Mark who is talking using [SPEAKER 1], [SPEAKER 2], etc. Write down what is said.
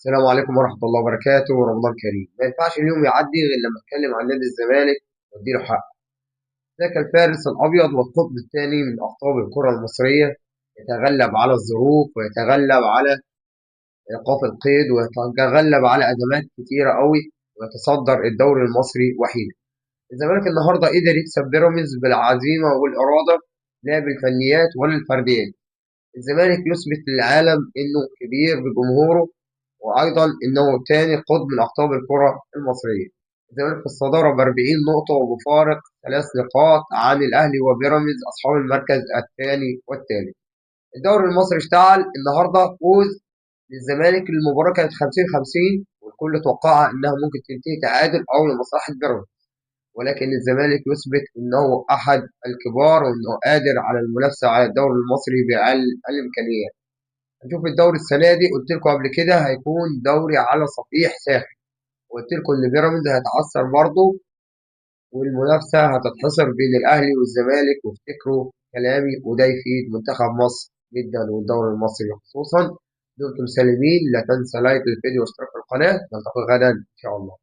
[SPEAKER 1] السلام عليكم ورحمة الله وبركاته، ورمضان كريم. ما ينفعش اليوم يعدي غير لما اتكلم عن نادي الزمالك واديله حقه. ذاك الفارس الأبيض والقطب الثاني من أقطاب الكرة المصرية، يتغلب على الظروف ويتغلب على إيقاف القيد ويتغلب على أزمات كتيرة قوي ويتصدر الدوري المصري وحيدا. الزمالك النهارده قدر يكسب بيراميدز بالعزيمة والإرادة، لا بالفنيات ولا الفرديات. الزمالك يثبت للعالم إنه كبير بجمهوره، وأيضا إنه تاني قطب من أقطاب الكرة المصرية. الزمالك في الصدارة ب40 نقطة وبفارق 3 نقاط عن الأهلي وبيراميدز أصحاب المركز الثاني والثالث. الدوري المصري اشتعل النهارده، فوز للزمالك. المباراة كانت 50-50 والكل توقعها إنها ممكن تنتهي تعادل أو لمصلحة بيراميدز، ولكن الزمالك يثبت إنه أحد الكبار وإنه قادر على المنافسة على الدوري المصري بأقل الإمكانيات. هنشوف الدوري السنة دي، قلت لكم قبل كده هيكون دوري على صفيح ساخن، وقلت لكم إن بيراميدز هيتعثر برضه والمنافسة هتتحصر بين الأهلي والزمالك. وافتكروا كلامي وده يفيد منتخب مصر جدا والدوري المصري خصوصا. دمتم سالمين، لا تنسى لايك للفيديو واشتراك في القناة. نلتقي غدا إن شاء الله.